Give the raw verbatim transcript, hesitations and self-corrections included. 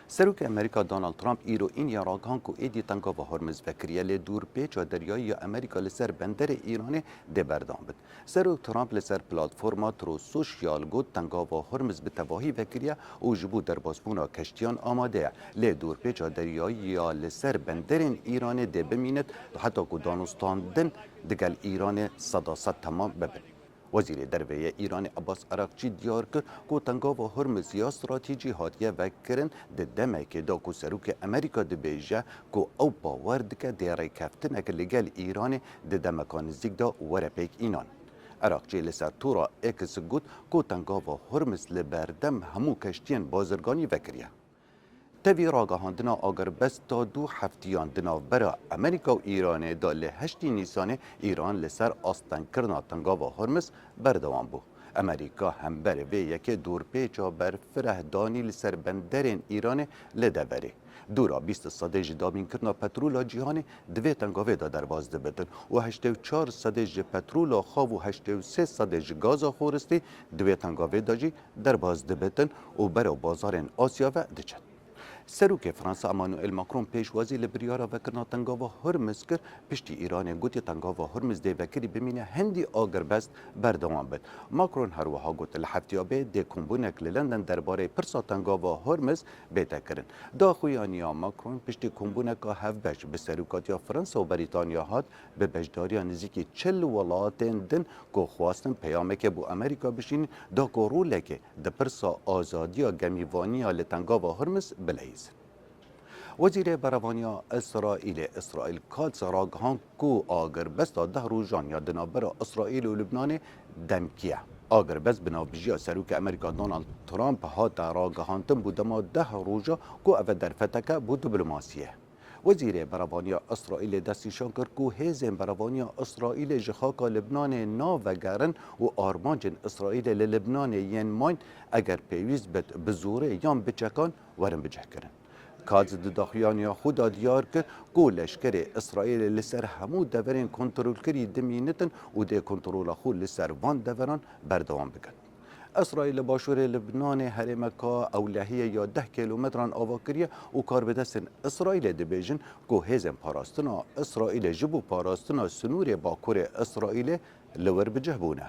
Serokê Amerîka Donald Trump îro îniya ragihand ku êdî tengava Hormuz vekiriye, lê dûrpêça deryayî ya Amerîka li ser benderê Îranê dê berdewam bit. Serok Trump li ser platforma Truth Social got, tengava Hormuz bi tevahî vekiriye û ji bo derbasbûna keştiyan amade ye. Lê dûrpêça deryayî ya li ser benderên Îranê dê bimînit, heta ku danûstandin digel Îranê seda sed temam bibin. Wezîrê Derve yê Îranê Abbas Arakçî diyar kir ku tengava Hormuz ya stratejî hatiye vekirin di demekê de ku serokê Amerîka dibêje ku ew bawer dike dê rêkeftinek li gel Îranê di demeka nizîk de were pêk înan. Arakçî li ser tora X got ku tengava Hormuz li berdem hemû keştiyên bazirganî vekiriye. Tevî ragihandina agirbesta du heftiyan di navbera Amerîka û Îranê de li heştê Nîsanê Îran li ser astengkirina tengava Hormuz berdewam bû. Amerîka hember vê yekê dorpêça berfireh danî li ser benderên Îranê li deverê. Dûra bîst sedê ji dabînkirina petrola cîhanê di vê tengavê de derbas dibitin û heştê û çar sedê ji petrola xav û heştê û sê sedê ji gaza xoristî di vê tengavê de jî derbas dibitin û berew bazarên Asya ve diçin. Serokê Fransa Emmanuel Macron pêşwazî li biryara vekirina tengava Hormuz kir, piştî Îranê gotiye tengava Hormuz dê vekirî bimîne hindî agirbest berdewam bit. Macron her wiha got, li heftiya bê dê kombûnek li London derbarê pirsa tengava Hormuz bête kirin. Daxuyaniya Macron piştî kombûneka hevbeş bi serokatiya Fransa û Brîtanya hat, bi beşdariya nizîkî çil welatên din ku xwestin peyamekê bo Amerîka bişînin, da ku rolekê di pirsa azadiya gemîvaniya li tengava Hormuz bileyîzin. Wezîrê Berevaniya Îsraîlê Îsraîl Katz ragihand ku agirbesta deh rojan ya di navbera Îsraîl û Lubnanê demkî ye. Agirbest bi navbijiya Serokê Amerîka Donald Trump hate ragihandin bo dema deh roja ku ev e derfeteke bo diplomasiyê. Wezîrê Berevaniya Îsraîlê destnîşan kir ku hêzên berevaniya Îsraîlê ji xaka Libnanê navegerin û armancên Îsraîlê li Libnanê yên mayîn eger pêwîst bit bi zorê yan bi çekan werin bicihkirin. Katz di daxuyaniya xwe de diyar kir ku leşkerê Îsraîlê li ser hemû deverên kontrolkirî dimînitin û dê kontrola xwe li ser van deveran berdewam bikin. Îsraîl li başûrê Libnanê herêmeka ewlehiyê ya deh kîlometran ava kiriye û karbidestên Îsraîlê dibêjin ku hêzên parastina Îsraîlê ji bo parastina sinûrê bakurê Îsraîlê li wir bi cih bûne.